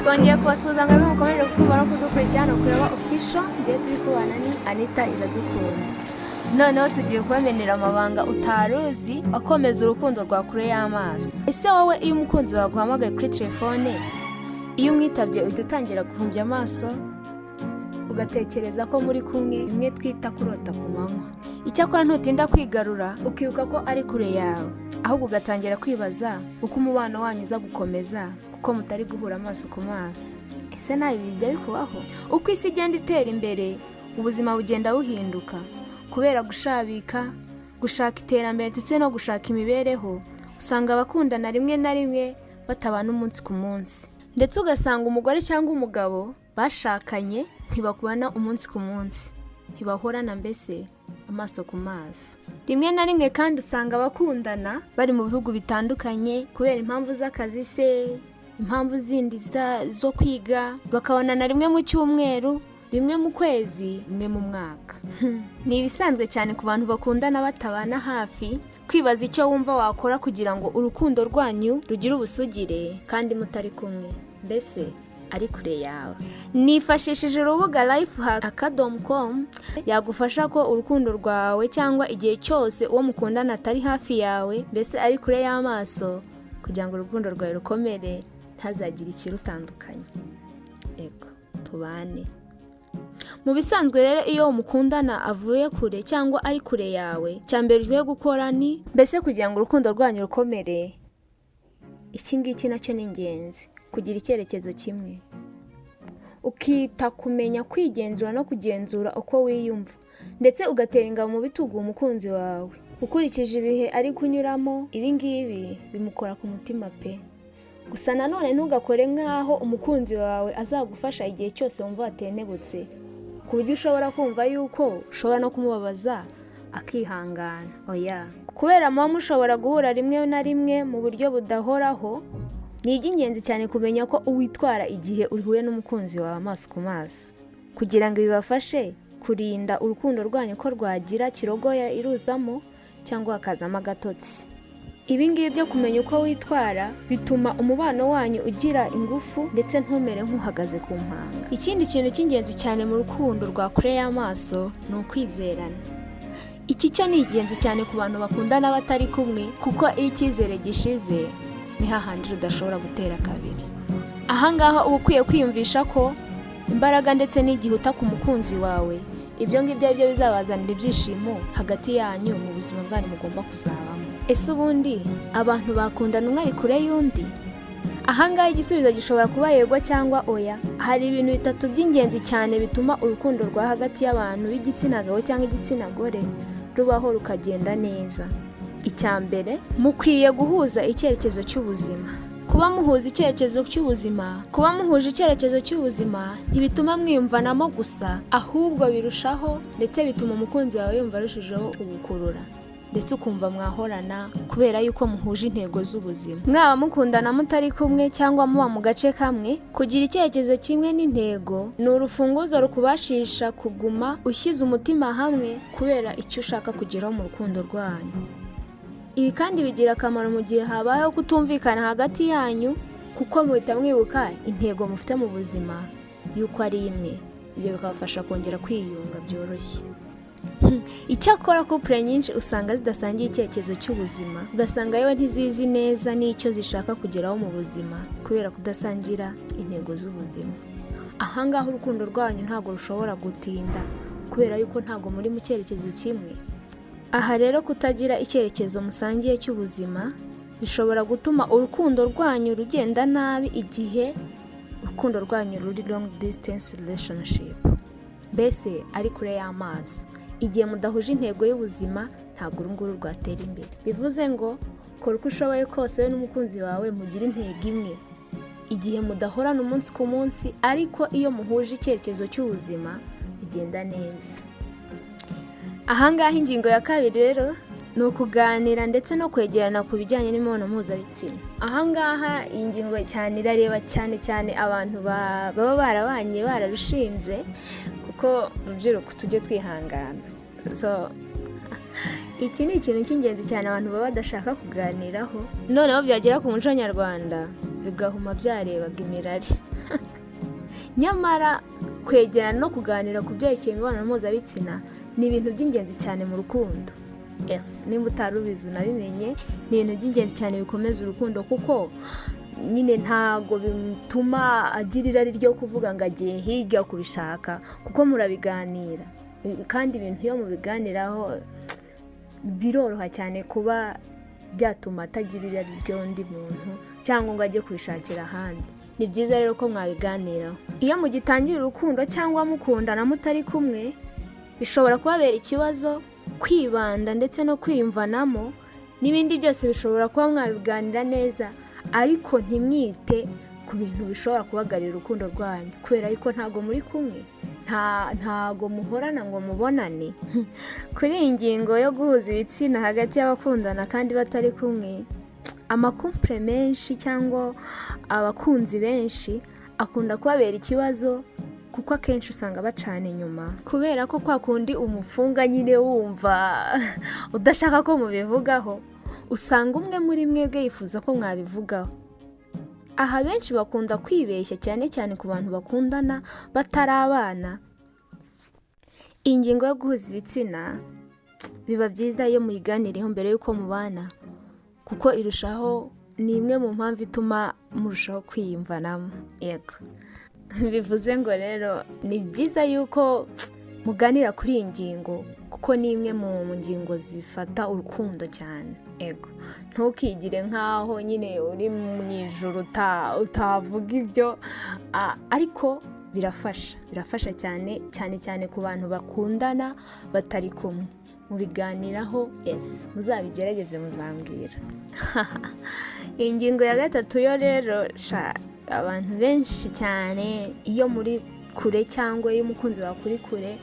Twongeye kubasuhuza mwebwe mukomeje kutwumva no kudukurikira hano kureba Official. Ngiye turi kubana ni Anita Iradukunda. Noneho tugiye kubamenera amabanga utaruzi akomeza urukundo rwa kure y'amaso. Ese wowe, iyo umukunzi wawe aguhamagaye kuri telefone, iyo umwitabye uhita utangira guhumbya amaso, ugatekereza ko muri kumwe, bimwe twita kurota ku manywa? Icyakora ntutinda kwigarura, ukibuka ko ari kure yawe, ahubwo ugatangira kwibaza uko umubano wanyu uza gukomeza kuko mutari guhura amaso ku maso. Ese nawe ibi bijya bikubaho? Uko isi igenda itera imbere, ubuzima bugenda buhinduka kubera gushabika, gushaka iterambere ndetse no gushaka imibereho. Usanga abakundana rimwe na rimwe batabana umunsi ku munsi, ndetse ugasanga umugore cyangwa umugabo bashakanye ntibakubana umunsi ku munsi, ntibahorana mbese amaso ku maso. Rimwe na rimwe kandi usanga abakundana bari mu bihugu bitandukanye kubera impamvu z'akazi se, impamvu zindi zo kwiga, bakabonana rimwe mu cyumweru, rimwe mu kwezi, rimwe mu mwaka. Ni ibisanzwe cyane ku bantu bakundana batabana hafi kwibaza icyo wumva wakora kugira ngo urukundo rwanyu rugire ubusugire kandi mutari kumwe, mbese ari kure yawe. Nifashishije urubuga lifehack.com yagufasha ko urukundo rwawe cyangwa igihe cyose uwo mukundana atari hafi yawe, mbese ari kure y'amaso, kugira ngo urukundo rwawe rukomere, ntazagire ikirutandukanya. Ego, tubane. Mu bisanzwe rero, iyo mukundana avuye kure cyangwa ari kure yawe, icya mbere ukwiye gukora ni, mbese kugira ngo urukundo rwanyu rukomere, iki ngiki nacyo ni ingenzi: kugira icyerekezo kimwe, ukita kumenya kwigenzura no kugenzura uko wiyumva, ndetse ugatera ingabo mu bitugu umukunzi wawe ukurikije ibihe ari kunyuramo. Ibi ngibi bimukora ku mutima pe. Gusa nanone ntugakore nk'aho umukunzi wawe azagufasha igihe cyose wumva watenebutse, ku buryo ushobora kumva yuko ushobora no kumubabaza akihangana. Oya, kubera muba mushobora guhura rimwe na rimwe mu buryo budahoraho, ni iby'ingenzi cyane kumenya ko witwara igihe uhuye n'umukunzi wawe amaso ku maso, kugira ngo bibafashe kurinda urukundo rwanyu ko rwagira kirogoya iruzamo cyangwa hakazamo agatotsi. Ibi ngibi byo kumenya uko witwara bituma umubano wanyu ugira ingufu, ndetse ntumere nk'uhagaze ku mpanga. Ikindi kintu cy'ingenzi cyane mu rukundo rwa kure y'amaso ni ukwizerana. Iki cyo ni ingenzi cyane ku bantu bakundana batari kumwe, kuko iyo icyizere gishize ni hahandi rudashobora gutera kabiri. Ahangaha uba ukwiye kwiyumvisha ko imbaraga ndetse n'igihe uta ku mukunzi wawe, ibyo ngibyo ari byo bizabazanira ibyishimo hagati yanyu mu buzima bwanyu mugomba kuzabamo. Ese ubundi abantu bakundana umwe ari kure y'undi? Ahangaha igisubizo gishobora kuba yego cyangwa oya. Hari ibintu bitatu by'ingenzi cyane bituma urukundo rwa hagati y'abantu b'igitsina gabo cyangwa igitsina gore rubaho rukagenda neza. Icya mbere, mukwiye guhuza icyerekezo cy'ubuzima. Kuba muhuje icyerekezo cy'ubuzima ntibituma mwiyumvanamo gusa, ahubwo birushaho, ndetse bituma umukunzi wawe yumva arushijeho kugukurura, ndetse ukumva mwahorana kubera yuko muhuje intego z'ubuzima. Mwaba mukundana mutari kumwe cyangwa muba mu gace kamwe, kugira icyerekezo kimwe n'intego ni urufunguzo rukubashisha kuguma ushyize umutima hamwe kubera icyo ushaka kugeraho mu rukundo rwanyu. Ibi kandi bigira akamaro mu gihe habayeho kutumvikana hagati yanyu, kuko muhita mwibuka intego mufite mu buzima yuko ari imwe. Ibyo bikabafasha kongera kwiyunga byoroshye. Icyakora couple nyinshi usanga zidasangiye icyerekezo cy'ubuzima, ugasanga yewe ntizizi neza n'icyo zishaka kugeraho mu buzima kubera kudasangira intego z'ubuzima. Ahangaha urukundo rwanyu ntabwo rushobora gutinda kubera yuko ntabwo muri mu cyerekezo kimwe. Aha rero, kutagira icyerekezo musangiye cy'ubuzima bishobora gutuma urukundo rwanyu rugenda nabi igihe urukundo rwanyu ruri long distance relationship, mbese ari kure y'amaso. Igihe mudahuje intego y'ubuzima, ntabwo uru nguru rwatera imbere. Bivuze ngo kora uko ushoboye kose wowe n'umukunzi wawe mugire intego imwe igihe mudahorana umunsi ku munsi, ariko iyo muhuje icyerekezo cy'ubuzima bigenda neza. Ahangaha ingingo ya kabiri rero ni ukuganira ndetse no kwegerana ku bijyanye n'imibonano mpuzabitsina. Ahangaha iyi ngingo cyane irareba cyane cyane abantu baba barabanye bararushinze, kuko rubyiruko tujye twihangana. So iki ni ikintu cy'ingenzi cyane abantu baba badashaka kuganiraho, noneho byagera ku muco nyarwanda bigahuma byarebaga imirari. Nyamara kwegerana no kuganira ku byerekeye imibonano mpuzabitsina ni ibintu by'ingenzi cyane mu rukundo. Yes, nimba utari ubizi unabimenye, ni ibintu by'ingenzi cyane bikomeza urukundo, kuko nyine ntago bituma agira irari ryo kuvuga ngo agiye hirya kubishaka, kuko murabiganira. Kandi ibintu iyo mubiganiraho biroroha cyane kuba byatuma atagira irari ry'undi muntu cyangwa ngo ajye kubishakira ahandi. Ni byiza rero ko mwabiganiraho. Iyo mugitangira urukundo cyangwa mukundana mutari kumwe, bishobora kubabera ikibazo kwibanda ndetse no kwiyumvanamo n'ibindi byose bishobora kuba mwabiganira neza, ariko ntimwite ku bintu bishobora kubagarira urukundo rwanyu, kubera yuko ntago muri kumwe, ntago muhorana ngo mubonane. Kuri iyi ngingo yo guhuza ibitsina hagati y'abakundana kandi batari kumwe, amakumpure menshi cyangwa abakunzi benshi akunda kubabera ikibazo, kuko akenshi usanga bacana inyuma, kubera ko kwa kundi umufunga nyine wumva udashaka ko mubivugaho, usanga umwe muri mwebwe yifuza ko mwabivugaho. Aha benshi bakunda kwibeshya cyane cyane ku bantu bakundana batari abana. Iyi ngingo yo guhuza ibitsina biba byiza iyo muyiganiriyeho mbere y'uko mubana, kuko irushaho, ni imwe mu mpamvu ituma murushaho kwiyumvanamo. Yego, bivuze ngo rero ni byiza yuko muganira kuri iyi ngingo, kuko ni imwe mu ngingo zifata urukundo cyane. Ego, ntukigire nk'aho nyine uri mu ijuru utavuga ibyo, ariko birafasha cyane cyane cyane ku bantu bakundana batari kumwe. Mubiganiraho, yes, muzabigerageze muzambwira. Iyi ngingo ya gatatu yo rero, abantu benshi cyane iyo muri kure cyangwa iyo umukunzi wawe kuri kure,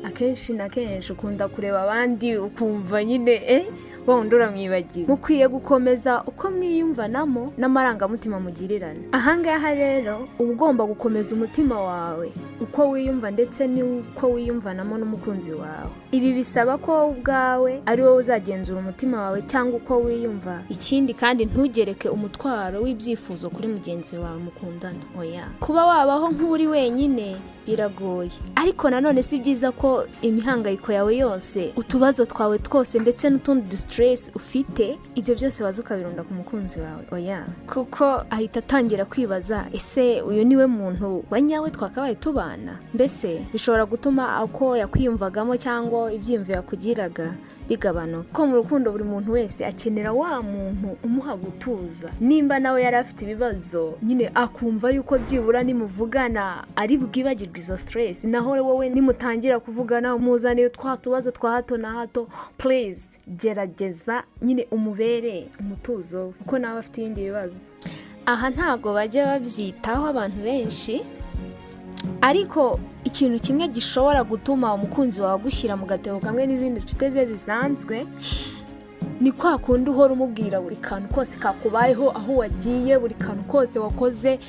akenshi na kenshi ukunda kureba abandi ukumva nyine wundi uramwibagiwe. Mukwiye gukomeza uko mwiyumvanamo n'amarangamutima mugirirana. Ahangaha rero uba ugomba gukomeza umutima wawe uko wiyumva ndetse n'uko wiyumvanamo n'umukunzi wawe. Ibi bisaba ko wowe ubwawe ari wowe uzagenzura umutima wawe cyangwa uko wiyumva. Ikindi kandi ntugereke umutwaro w'ibyifuzo kuri mugenzi wawe mukundana. Oya, kuba wabaho nk'uri wenyine biragoye, ariko nanone si byiza ko imihangayiko yawe yose, utubazo twawe twose ndetse n'utundi du stress ufite, ibyo byose waza ukabirunda ku mukunzi wawe. Oya, kuko ahita atangira kwibaza, ese uyu niwe muntu wa nyawe twakabaye tubana? Mbese bishobora gutuma uko yakwiyumvagamo cyangwa ibyiyumviro yakugiraga bigabanuka. Kuko mu rukundo buri muntu wese akenera wa muntu umuha gutuza. Nimba nawe yari afite ibibazo nyine akumva yuko byibura nimuvugana ari bwibagirwe izo stress, naho wowe nimutangira kuvugana muzaniye twa tubazo twa hato na hato, please gerageza nyine umubere umutuzo, kuko nawe afite ibindi bibazo. Aha ntago bajya babyitaho abantu benshi, ariko ikintu kimwe gishobora gutuma umukunzi wawe agushyira mu gatebo kamwe n'izindi nshuti ze zisanzwe, ni kwa kundi uhora umubwira buri kantu kose kakubayeho, aho wagiye, buri kantu kose wakoze.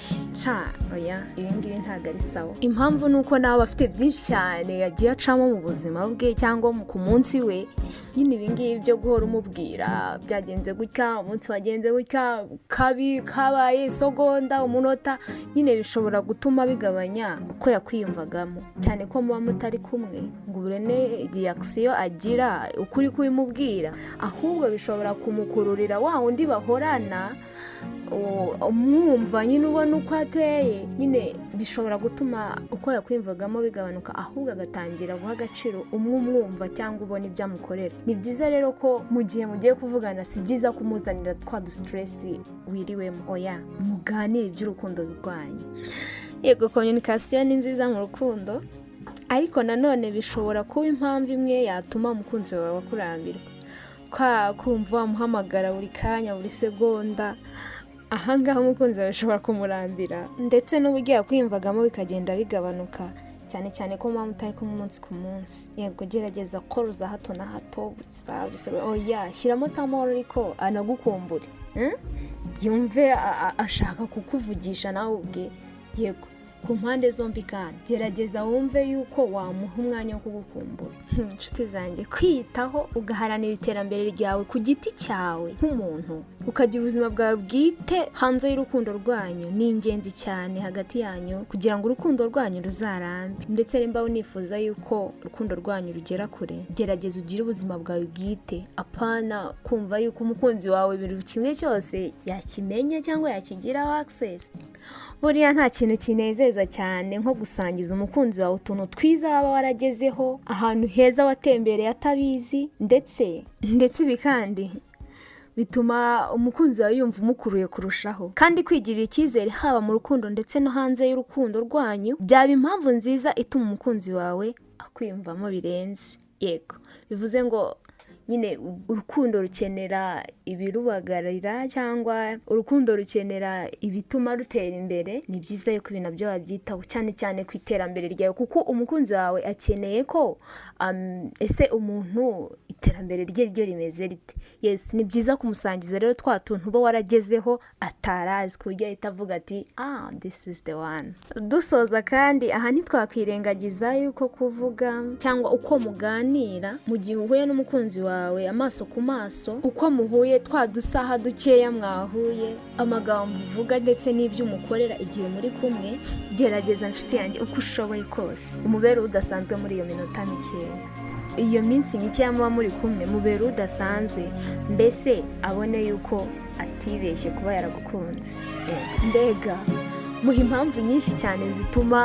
Oya, ibi ngibi ntabwo ari sawa. Impamvu ni uko nawe afite byinshi cyane yagiye acamo mu buzima bwe cyangwa ku munsi we. Nyine ibi ngibi byo guhora umubwira byagenze gutya, umunsi wagenze gutya, kabi kabaye, isogonda, umunota, nyine bishobora gutuma bigabanya uko yakwiyumvagamo, cyane ko muba mutari kumwe ngo urene reaction agira ukuri kubimubwira, ahubwo bishobora kumukururira wa wundi bahorana umwumva nyine ubona uko ateye. Nyine bishobora gutuma uko yakwiyumvagamo bigabanuka, ahubwo agatangira guha agaciro umwe umwumva cyangwa ubona ibyo amukorera. Ni byiza rero ko mu gihe mugiye kuvugana, si byiza kumuzanira twa du stress wiriwemo. Oya, muganire iby'urukundo rwanyu. Yego, communication ni nziza mu rukundo, ariko nanone bishobora kuba impamvu imwe yatuma umukunzi wawe akurambirwa. Kumva wamuhamagara buri kanya, buri segonda, ahangaha umukunzi wawe ushobora kumurambira, ndetse n'uburyo yakwiyumvagamo bikagenda bigabanuka, cyane cyane ko muba mutari kumwe umunsi ku munsi. Yego, gerageza koroza hato na hato, buri saha, buri segonda. Oya, shyiramo tamoro ariko anagukumbure, yumve ashaka kukuvugisha nawe ubwe. Yego, ku mpande zombi kandi gerageza wumve yuko wamuha umwanya wo kugukumbura. Inshuti zanjye, kwiyitaho ugaharanira iterambere ryawe ku giti cyawe nk'umuntu Ukagira ubuzima bwawe bwite hanze y'urukundo rwanyu ni ingenzi cyane hagati yanyu kugira ngo urukundo rwanyu ruzarambe. Ndetse nimba unifuza yuko urukundo rwanyu rugera kure, gerageza ugire ubuzima bwawe bwite, apana kumva yuko umukunzi wawe buri kimwe cyose yakimenya cyangwa yakigiraho access. Buriya nta kintu kinezeza cyane nko gusangiza umukunzi wawe utuntu twiza waba waragezeho, ahantu heza watembereye atabizi. Ndetse ibi kandi bituma umukunzi wawe yumva umukuruye kurushaho. Kandi kwigirira icyizere haba mu rukundo ndetse no hanze y'urukundo rwanyu byaba impamvu nziza ituma umukunzi wawe akwiyumvamo birenze. Yego, bivuze ngo nyine urukundo rukenera ibirubagarira cyangwa urukundo rukenera ibituma rutera imbere. Ni byiza yuko ibintu nabyo wabyitaho, cyane cyane ku iterambere ryawe, kuko umukunzi wawe akeneye ko ese umuntu iterambere rye ryo rimeze rite? Yes, ni byiza kumusangiza rero twa tuntu uba waragezeho atarazi, ku buryo ahita avuga ati: "Ah, this is the one." Dusoza kandi, aha ntitwakwirengagiza yuko kuvuga cyangwa uko muganira mu gihe uhuye n'umukunzi wawe amaso ku maso, uko muhuye twa dusaha dukeya mwahuye, amagambo uvuga ndetse n'ibyo umukorera igihe muri kumwe, gerageza nshuti yanjye uko ushoboye kose umubere udasanzwe muri iyo minota mikeya, iyo minsi mikeya muba muri kumwe. Mubere udasanzwe, mbese abone yuko atibeshye kuba yaragukunze. Mbega muha impamvu nyinshi cyane zituma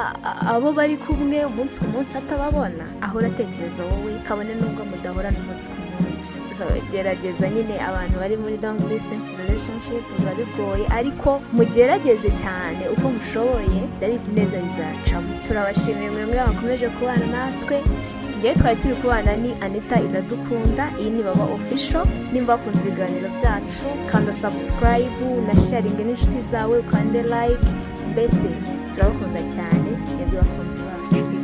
abo bari kumwe umunsi ku munsi atababona ahora atekereza wowe, kabone n'ubwo mudahorana umunsi ku munsi. So, gerageza nyine. Abantu bari muri long distance relationship biba bigoye, ariko mugerageze cyane uko mushoboye, ndabizi neza bizacamo. Turabashimiye mwebwe bakomeje kubana natwe. Njyewe twari turi kubana ni Anita Iradukunda, iyi ni Baba Official. Nimba wakunze ibiganiro byacu, kanda subscribe na sharing n'inshuti zawe, ukande like. Mbese turabakunda cyane mwebwe bakunzi bacu.